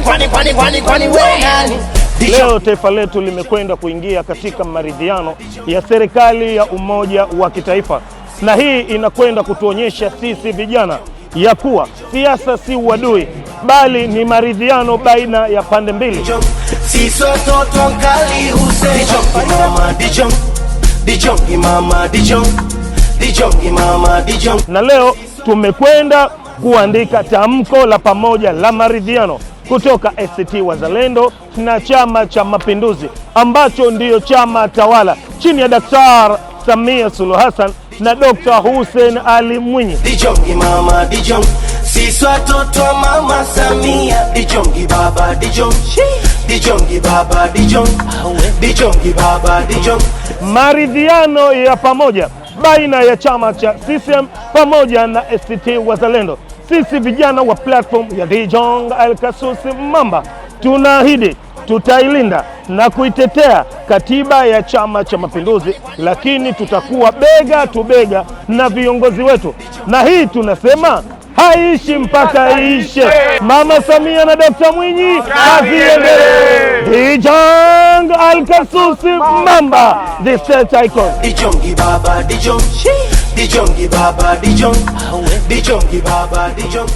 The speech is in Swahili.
Kwani kwani kwani kwani kwani we nani? Leo taifa letu limekwenda kuingia katika maridhiano ya serikali ya umoja wa kitaifa, na hii inakwenda kutuonyesha sisi vijana ya kuwa siasa si uadui, bali ni maridhiano baina ya pande mbili. Sisi watoto mkali Hussein. Dijongi mama dijong. Dijongi mama dijong. Dijongi mama dijong. Na leo tumekwenda kuandika tamko la pamoja la maridhiano kutoka ACT Wazalendo na Chama cha Mapinduzi ambacho ndiyo chama tawala chini ya Daktari Samia Suluhu Hassan na Dr. Hussein Ali Mwinyi. Dijongi mama dijong. Sisi watoto wa mama Samia. Dijongi baba dijong. Dijongi baba dijong. Dijongi baba dijong. Maridhiano ya pamoja baina ya chama cha CCM pamoja na ACT Wazalendo. Sisi vijana wa platform ya Dijong Alkasusi Mamba tunaahidi tutailinda na kuitetea katiba ya Chama cha Mapinduzi, lakini tutakuwa bega tu bega na viongozi wetu, na hii tunasema haishi mpaka iishe. Mama Samia na Dr. Mwinyi, kazi iendelee. Dijong Alkasusi Mamba, the state icon. Dijongi baba dijong. Dijongi baba dijong. Dijongi baba dijong.